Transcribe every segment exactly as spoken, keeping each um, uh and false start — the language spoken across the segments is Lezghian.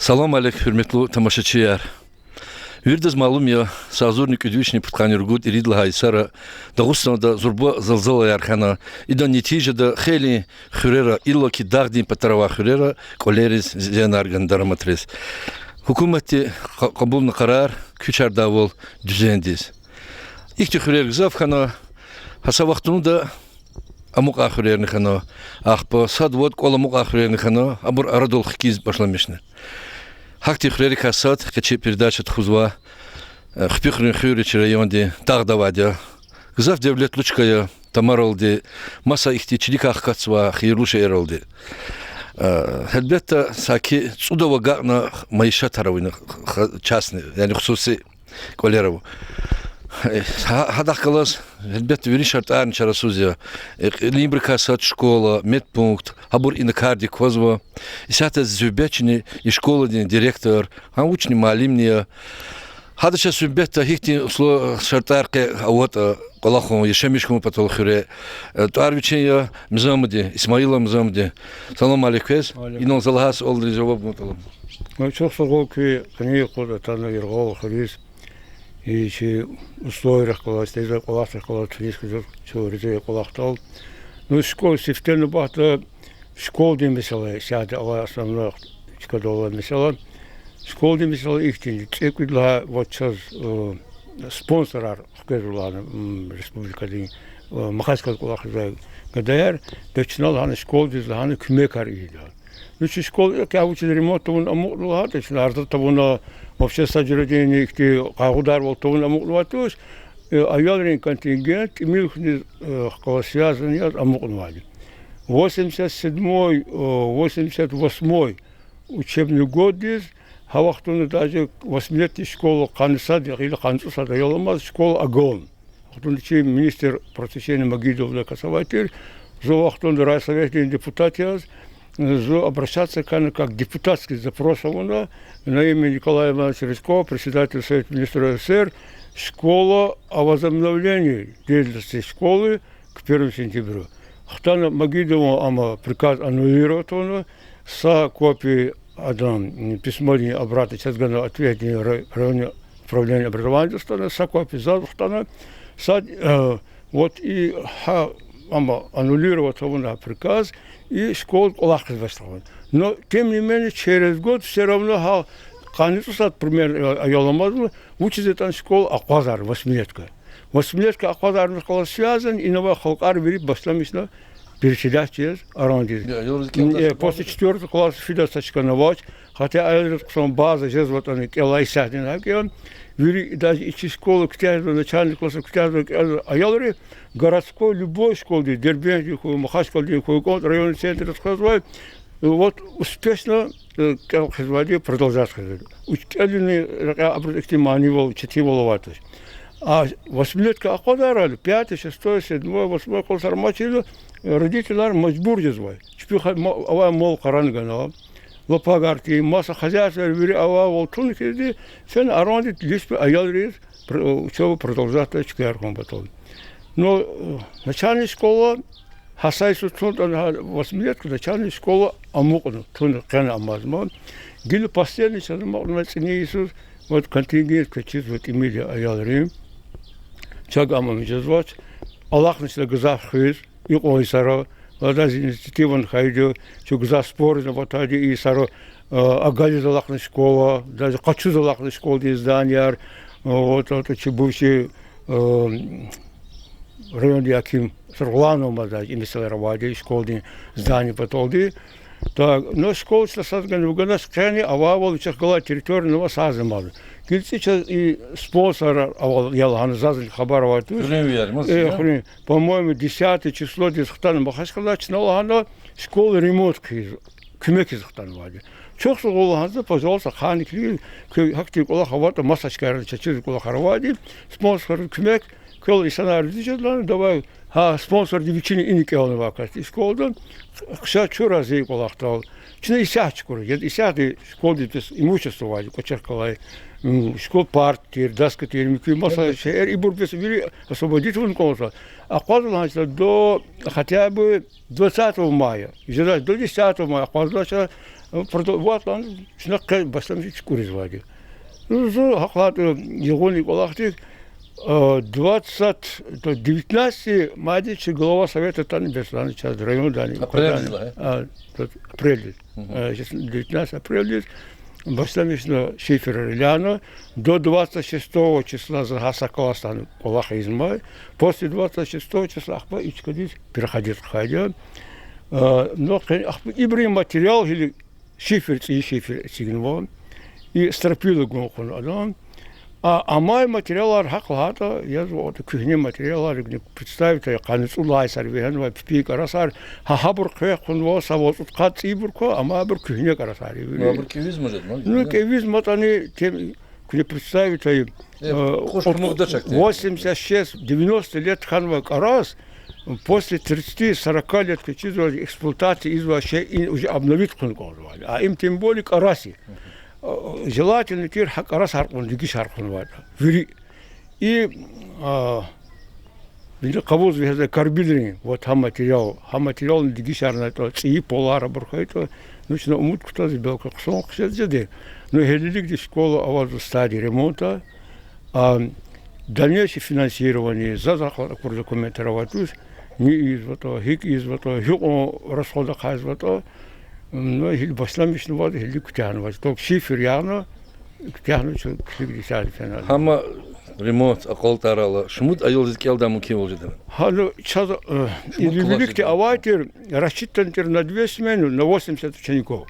Салам алейк, гьуьрметлу тамашачияр! Виридаз малум я, са агъзурни кӀуьд вишни пудкъанни ругуд ирид лагьай йисара Дагъустанда зурба залзалаяр хьана, идан нетижада хейлин хуьрера, иллаки дагъдин патара авай хуьрера кӀвалериз зиянар гана, дараматриз. Гьукуматди къа-, кьабулна къарар куьчардайвал дуьзендиз. Ихьтин хуьрер гзаф хьана, гьа са вахтунда амукьай хуьрерни хьана, ахпа сад-вад кӀвал амукьай хуьрерни хьана, абур арадал хкиз башламишна. Гьахьтин хуьрерикай сад къе чи передача тухузва, э, Хпихуьруьн хуьр я чи райондин, дагъда авайди я. Гзаф девлетлу чка я, тамаралди, маса ихьтин чиликай хкатзавай хийирлу шейэралди. Э, гьелбетда, саки цӀудав агакьна майишатар авуна, х-, частный, яни хсуси кӀвалер ава. Гьа-, гьадахъ галаз, гьелбетда, вири шартӀарни чарасуз я. Э, кьилинбурукай сад школа, медпункт, гьабур ина кардик квазва. Исятда зи суьгьбетчини и школадин директор, гьа вучни муаллимни я. Гьада чаз суьгьбетда гьихьтин усло-, шартӀар къе аватӀа кӀвалахун, яшамиш хьун патал хуьре. Э, тӀвар вичин я, Мизамудин, Исмаила Мизамудин. Салам алейк квез. Алейк. Инал за лагьай суалриз жаваб гун тӀалаб. Ну, чухсагъул куь къенин юкъуз атана Яргъал хуьруьз. И чи условиярихъ галаз, теза кӀвалахдихъ галаз таниш хьуй заз, чун рази я кӀвалахдал. Ну, школ сифте нубатда школдин месэла, исятда авай основной чкадал алай месэла. Школдин месэла ихьтин, цӀекӀуьд лагьай вад чаз, э, спонсорар хквезва лагьана, м, республикадин, э, Махачкъаладай кӀвалахзавай гадаяр, бес чна лагьана школдиз лагьана куьмекар ийида. Ну, чи школа икӀ я, вучиз ремонт тавуна амукьна лагьайтӀа, чна арза тавуна, вообще са жуьредин ихьтин къайгъударвал тавуна амукьнавайди туш, э, аялрин контингент тӀимил хьуниз, э, хкала связан яз амукьнавайди. Восемьдесят седьмой, э, восемьдесят восьмой учебный годдиз, гьа вахтунда даже восьмилетний школа къанни сад, гила къанни цӀусад аял амаз школа агална. Вахтунда чи министр просвещения Магидовна кас авай тир, зун вахтунда райсоветдин депутат яз, зун обращаться хьана, как депутатский запрос авуна на имя Николая Ивановича Рычкова, председателя Совета министров СССР, школа, о возобновлении деятельности школы к первому сентябрю. Хтана, Магидован ама приказ аннулировать авуна, са копия адан, м, письмодин обратно чаз гана ответдин ра-, районный управление образованиедиз хтана, са копия заз хтана, сад, э, вот и гьа, ама аннулировать авуна приказ, и школа кӀвалахиз башламишна. Но, тем не менее, через год всё равно гьа къанни цӀусад примерно, э, аял амазма, вучиз ятӀани школа акъвазарна, восьмилетка. Восьмилетка акъвазарна хкала связан, ина авай халкьар вири башламишна переселять жез Арандиз. После четвёртого класса фида са чкани авач, хотя аялриз хъсан база жезватӀани кӀелай исятдани гьакӀ я. Вири даже и чи школа куьтягьзава, начальный класс куьтягьзава, кӀелзава аялри городской любой школадин, Дербентдин хьуй, Махачкъаладин хьуй, кӀантӀ районный центриз хквезвай, вот успешно, э, кӀел хъийизвайди, продолжать хъийизвайди. Уч кӀелунин рекьяй абуруз ихьтин манийвал, четинвал авайди туш. А восьмилетка акъвазарайла, пятое, шестое, седьмое, восьмое классар амачирла, родителар мажбур жезвай. Чпихъ ма-, авай мал къарагъна гана, лапагар тир, маса хозяйствояр вири авайвал туна хьизди, фена Арандиз лишь бы аялриз пр-, учёба продолжать жедай чкаяр хьун патал. Но, э, начальный школа, гьа са йисуз тун тӀана гьа восьмилетка, начальный школа амукьна, туна къене амазма. Гила последний чаз амукьнавай цӀинин йисуз, вот, контингент квез чизва тӀимил я аялрин. Чаз ам жезвач, алахъна чна гзаф хуьз, икьван йисара, адаз инициативани хьайиди, чун гзаф спорни аватайди и йисара, э, агализ алахъна школа, даже къачуз алахъна школадин зданияр, э, вот, вот, чи бывший, э, райондин гьаким Сургъуланова мад даже и месэлаяр авайди школадин здания паталди. Так, ну, школа чна сад гана вуганач, къени авайвал вичихъ галай территория ава саз амазма. ГьелцӀи чаз и спонсорар авал я лагьана зазни хабар авайди туш. Хуьруьнвияр, маса, э, я? Хуьруьн, по-моему, десятое числодиз хтана Махачкъалада, чна лагьана школа ремонт хъийиз, куьмекиз хтанвайди. Чухсагъул лагьана за, пожалуйста, хайи килиг, куь гьахьтин кӀвалах аватӀа, маса чкайрани чаз чизвай кӀвалахар авайди, спонсоррин куьмек, квел инсанар рази жеда лагьана, давай, гьа, спонсорди вичини ина кӀелнавай кас и школада, хъша чун рази я кӀвалахдал. Чна исятда чукура, яд исятда школадиз бес имущество авайди, кӀвачихъ галай, м, школа парт тир, даска тир, муькуь маса шейэр, ибур бес вири освободить авуна кӀанзава. Акъвазва лагьана чна до, хотя бы двадцатого мая, жедач, до десятого мая акъваздач, Продо-, ватан, чна къе башламишна чукӀуризвайди. Ну, зун гьахъ лагьайтӀа, югъуни кӀвалахди, э, двадцать, то девятнадцать майдин чи глава совета атана Беслан чаз райондани, апрелдиз лагьай? А, то апрелдиз. Мгм. Э, девятнадцать апрелдиз башламишна шиферар иляна. До двадцать шестого числа за гьа са классдани кӀвалах ийизмай. После двадцать шестого числа ахпа и чкадиз переходить хъхьайди я. Э, ну, къе-, ахпа ибурун материал гила шифер, цӀийи шифер эцигнава. И стропила гун хъувуна адан. А амай материалар гьахъ лагьайтӀа, язва куьгьне материалар, представить ая, къанни цӀуд лагьай йисар вегьенвай пипӀин кӀарасар, гьа гьабур хъвей хъувунва, са вад-цӀуд къад цӀийибур ква, амайбур куьгьне кӀарасар я вири. Абур кӀевизма жеда, ну, кӀевизматӀани, те, куьне представить ая, восемьдесят шесть, девяносто лет хьанвай кӀарас, после тридцати, сорока лет квез чизва эксплуатация ийизвай шей, ин уже обновить хъувун кӀанзавайди. А им тем более кӀарас я. Желательно тир гьа кӀарасар кьун, дегишар хъувунвайтӀа вири. И, а, вири къавуз вегьезвай карбидрин, вот гьа материал, гьа материални дегишарнайтӀа, цӀийи полар абур хьайитӀа, ну, чна умуд кутазва, белки хъсан хъжезди жеди. Ну, гьелелигди школа авазва в стадии ремонта. А дальнейшее финансирование, заз гьахъ лагьайтӀа акур документар авай туш, ни ийизватӀа, гьикӀ ийизватӀа, гьикьван расход ахъайзаватӀа. Ну, гьил башламишнаваз, гьилик куьтягьнаваз. Только шифер ягъна, куьтягьна чун килигди сад фена. Гьама ремонт акьалтӀарайла, шумуд аялдиз кӀелдай мумкинвал жеда? Гьана чаз, э, виликди авай тир, рассчитан тир на две смены, на восемьдесят учеников.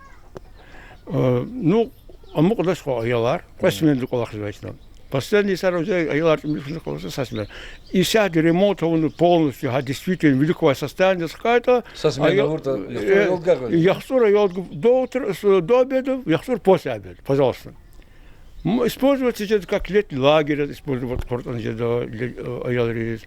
Э, ну, амукьдач хва аялар, кьве сменада кӀвалахзавай чна. Последний йисар уже аялар тӀимил хьана кӀвалахзава са смена. Исятда ремонт авуна полностью, гьа действительно вилик квай состояниедиз хкайтӀа, са смена авуртӀа, яхцӀур аял, яхцӀур аял до утра, с-, до обеда, яхцӀур после обеда, пожалуйста. Использоваться жеда, как летний лагерь использовать хъуртӀани жеда аялриз.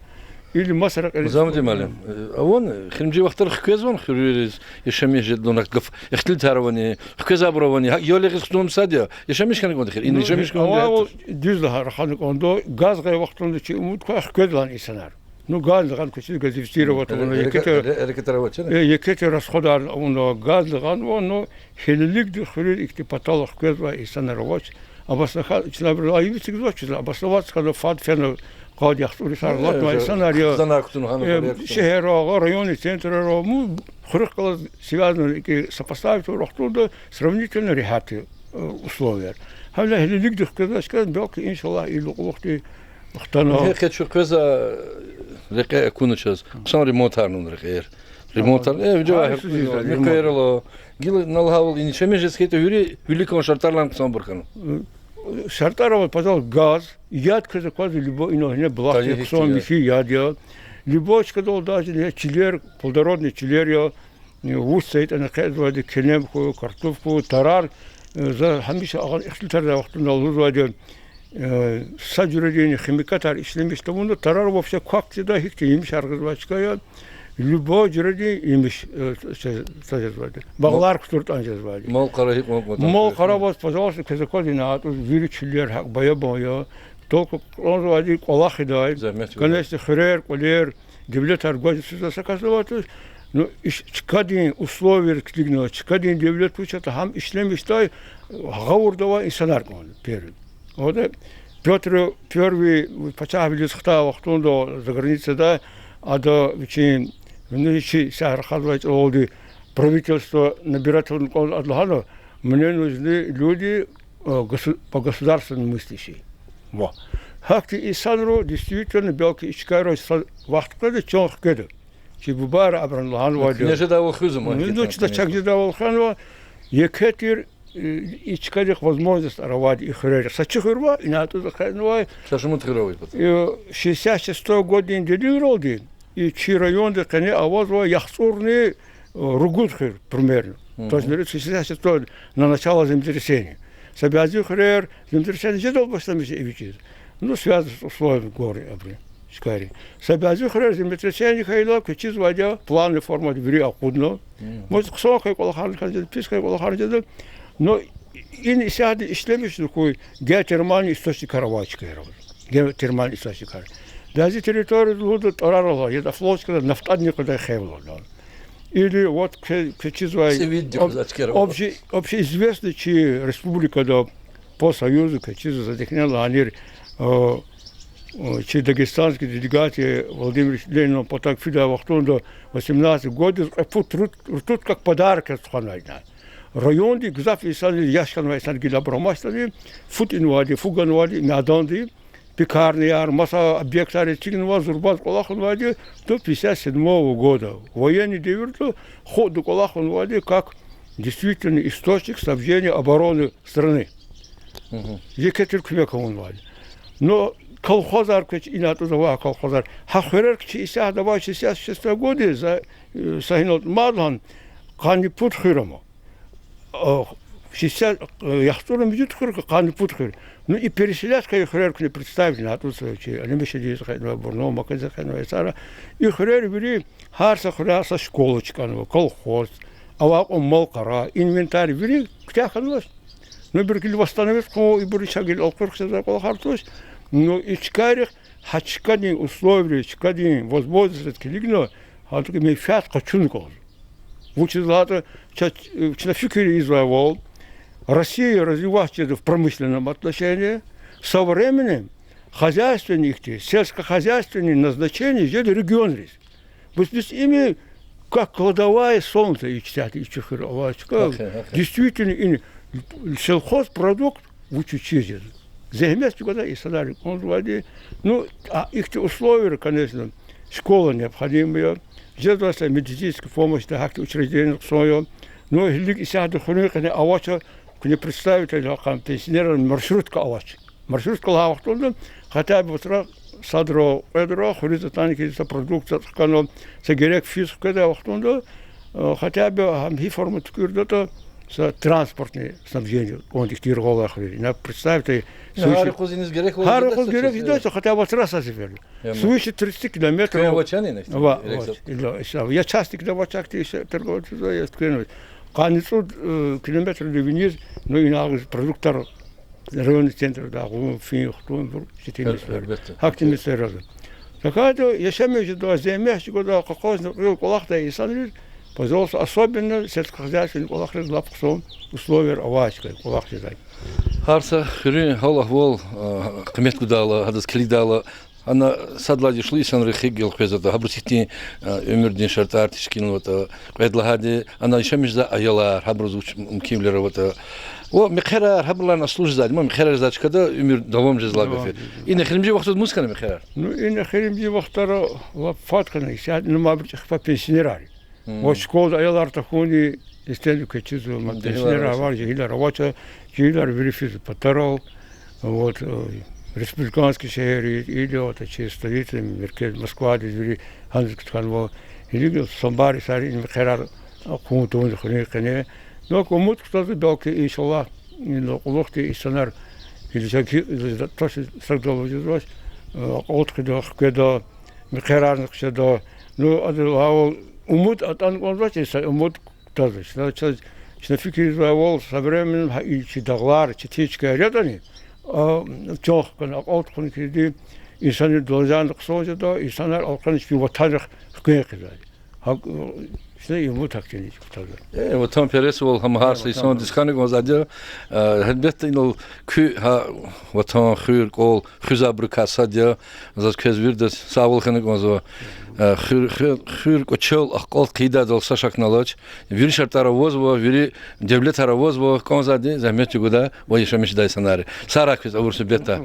Или маса рекьериз. Музамудин муаллим, э, авани, эхиримжи вахтара хквезвани хуьруьриз, яшамиш жеда лугьуна гаф, ихтилатар авани, хквезвайбур авани, гьакӀ ял ягъиз хтун сад я, яшамиш хьана кӀанда хьи, яни яшамиш хьана кӀанда. Авайвал дуьз лагьай рахана кӀанда, газ гъай вахтунда чи умуд квай хкведлани инсанар. Ну, газни гъана квачиз газифицировать авуна, еке тир расходар авуна, газни гъанва, ну, гьелелигди хуьруьз ихьтин патал хквезвай инсанар авач. Абаслахъ чна абурал эцигзавач, чна абаславацӀ хьана фад фена къад яхцӀур йисар алатнавай инсанар я. Шегьерра, районный центрра, ну, хуьруьхъ галаз связано, икӀ сопоставить авур вахтунда сравнительно регьят условияяр. Гьавиляй гьелелигди хквезвач хьана, белки, иншаллагь, и лукьулухъди хтана. Гье, къе чун къвезва, рекье акуна чаз. Хъсан ремонтарна рекьер. Ремонтар, э, вижевай, муькуьрал. Гила на лагьайвал, яшамиш жез хьайитӀа, вири виликан шартӀарилай хъсанбур хьана. ШартӀар ава, пожалуйста, газ, яд квез аквазва, любой, ина гьина булахди хъсан михьи яд я. Любой чкадал даже чилер, плодородный чилер я, вуч цайитӀани къвезвайди, келем хьуй, картуф хьуй, тарар, за гьамиша агъана ихтилатарзавай вахтунда лугьузвайди, са жуьредин химикатар ишлемиш тавуна, тарар вообще квахь жеда, гьихьтин емишар гъизвай чка я, любой жуьредин емиш, са жезвайди. Багълар кутуртӀани жезвайди. Мал-къара гьикьван кӀанда? Мал-къара аваз, пожалуйста, квез аквазва ина атӀуз, вири чилер гьакӀ баябан я. Только кӀанзавайди кӀвалахидай. Конечно, хуьрер, кӀвалер, девлетар гваз физвай са кас авай туш, ну, иш-, чкадин условияр килигна, чкадин девлет вуч ятӀа гьам ишлемишдай, гъавурда авай инсанар кӀанда, первый. Ада Пётр Первый пачагьвилиз хтай вахтунда заграницада, ада вичин, ну, чи са рахазвай чӀалалди, правительство набирать авун кӀанда, ада лагьана: мне нужны люди, э, госу-, по государственному мыслящие. Ва гьахьтин инсанри, действительно, белки и чкайра са вахт къведа, чан хкведа. Чи бубайри абурун лагьанвайди. Куьне жедайвал хуьзва, ну, чна чак жедайвал хьанва, еке тир, э, и чкадихъ возможностьар авайди и хуьрерихъ. Са чи хуьр ава, ина атӀуз ахъайнавай. Са шумуд хуьр ава, э, шестьдесят шестой годдин деринралди, и чи районда къене авазва яхцӀурни, э, ругуд хуьр, примерно. Точно, шестьдесят шестой, на начало землетрясения. Са бязи хуьрер землетрясение жедайвал башламишзава эвичӀиз. Ну, связано с условиями гори абурун, чкайрин. Са бязи хуьрер землетрясение хьайила, квез чизвайди я, плановый формада вири акъудна. Может, хъсан хьайи кӀвалахарни хьана жеда, пис хьайи кӀвалахарни жеда. Но ин исятда ишлемишна хьуй геотермальный источникар авай чкайра. Геотермальный источникар. Бязи территорияда лугьуда тӀварар ала, яд офлочкада нафтӀадни къведай хел ала. Или вот кве-, квез чизвай, ЦӀивидди об-, квез ачкера ва. Общеизвестно, чи республикада по Союзу квез чизвай, за дихьна лагьанир, э, э, чи дагестанский делегация Владимир Ленинан патав фидай вахтунда, восемнадцать годдиз кьве пуд рут-, ртуть как подарок яз тухванвай ина. Райондин гзаф инсанри, яш хьанвай инсанри гила абур амачтӀани, фу тӀуьнвайди, фу ганвайди, мяданди, пекарнаяр, маса объектар эцигнава, зурбаз кӀвалахнавайди до пятьдесят седьмого года. Военный девирда хуьда кӀвалахнавайди, как действительно источник снабжения обороны страны. Мгм. Еке тир куьмек авунвайди. Но колхозар квез ина тӀуз авай колхозар. Гьа хуьрер квез исятда авай, шестьдесят шестой года за, э, са гьинал мад лагьана, къанни пуд хуьр ама. Э, шестьдесят, э, яхцӀурни муьжуьд хуьр, къанни пуд хуьр. Ну, и переселять хьайи хуьрер куьне представить авуна, тӀуз чи Алимбекдиз хьанва, Бурнов Макадиз хьанва, и сара. И хуьрер вири, гьар са хуьряй са школа чкӀанва, колхоз, авай кьван мал-къара, инвентарь вири куьтягь хьанвач. Ну, ибур гила восстановить хъувун, ибуру чна гила элкъуьрхъ жезвай кӀвалахар туш. Ну, и чкайрихъ, гьа чкадин условияр, чкадин возможностьар килигна, гьадан менфят къачуна кӀанзава. Вучиз лагьайтӀа ча-, чна фикир ийизвайвал, Россия развивать жеда в промышленном отношении, со временем хозяйственный ихьтин, сельскохозяйственный назначение жеда регионриз. Бес, бес им как кладовая солнца и чтят, и чухур авачка. Действительно, и сельхозпродукт вучиз чиз жез. Зегьмет чӀугвадай инсанар кӀанзавайди. Ну, а ихьтин условияр, конечно, школа необходимая. Жезвай са медицинский помощьда гьахьтин учреждение хъсан я. Ну, гьилик исятда хуьруьн къене авач, куьне представить авуна, гьакьван пенсионерар маршрутка авач. Маршрутка лагьай вахтунда хотя бы вацра садра, кьведра хуьруьз атана хьиз са продукция хкана, са герек физ хкведай вахтунда, э, хотя бы гьам гьи форма туькӀуьрдатӀа, са транспортный снабжение кӀанда ихьтин яргъалай хуьруьз. Ина представьте, гьар юкъуз иниз гьар юкъуз герек жедач, хотя бы вацра са сеферда. Свыше тридцати километров. Ва, ва, я частникда авачахьтин торговцда, я туькӀуьрнава. Къанни цӀуд, э, километрдин виниз, ну, инагъиз продуктар районный центрдай гъун, фин, хтун, бур четин месэлаяр. Гьелбетда. Гьахьтин месэлаяр ава. ТахьайтӀа яшамиш жедай, зегьмет чӀугвадай, къакъазни кьил кӀвалахдай инсанриз, пожалуйста, особенно сельскохозяйственный кӀвалахриз лап хъсан условияр авай чка кӀвалах жедай. Гьар са хуьруьн гьал-агьвал, а, къимет гудайла, гьадаз килигдайла, ана сад лагьай яшлу инсанрин гьикӀ гелкъвезватӀа, гьабуруз гьихьтин, а, уьмуьрдин шартӀар тешкилнаватӀа, кьвед лагьайди, ана яшамиш жезвай аялар, гьабуруз вуч мумкинвилер аватӀа. Ва мехъерар, гьабурулай аслу жезвайди, ма мехъерар жезвай чкада уьмуьр давам жез лагьай гаф я. Ина эхиримжи вахтара мус хьана мехъерар? Ну, ина эхиримжи вахтара лап фад хьана, исятда ина ма абуру чӀехи фад пенсионерар я. Вот школада аялар тахьуни, эстенду квез чизва, ма пенсионерар авач, жегьилар авач, жегьилар вири физва патарал, вот, э, республиканский шегьерриз, или вот чи столица, меркез Москвадиз вири гьаниз куьтягьнава. Гьелелиг самбар исари ина мехъерар хъувун тавуна хуьруьн къене. Ну, ак умуд кутазва, белки, иншаллагь, ина кьулухъди инсанар, гьеле чаз гьи-, точно сагъдал жезвач, э, акьалтӀ хъийида, хкведа, мехъерарни хъжеда. Ну, адалай умуд атӀана кӀанзавач, са умуд кутазва. Чна, чна, чна фикирзавайвал, со временем гьа и чи дагълар, четин чкаяр ятӀани, а, чан хкана, акьалтӀ хъувун килигди, инсанрин долажагъни хъсан жеда, инсанар алкъана чи ватанрихъ хквен хъийизвайди. ГьакӀ, э, чна и умуд гьахьтинди кутазва. Э, ватанпересвал гьам гьар са инсандиз хьана кӀанзавайди я, э, гьелбетда, инал куь гьа ватан, хуьр, кӀвал хуьзвайбурукай сад я, заз квез виридаз сагъвал хьана кӀанзава. Э, хуьр, хуьр, хуьр кӀвачел акьалтӀ хъийидайдал са шакни алач. Вири шартӀар авазва, вири девлетар авазва, кӀанзавайди зегьмет чӀугвадай ва яшамиш жедай инсанар я. Сагърай квез, авур суьгьбетдай.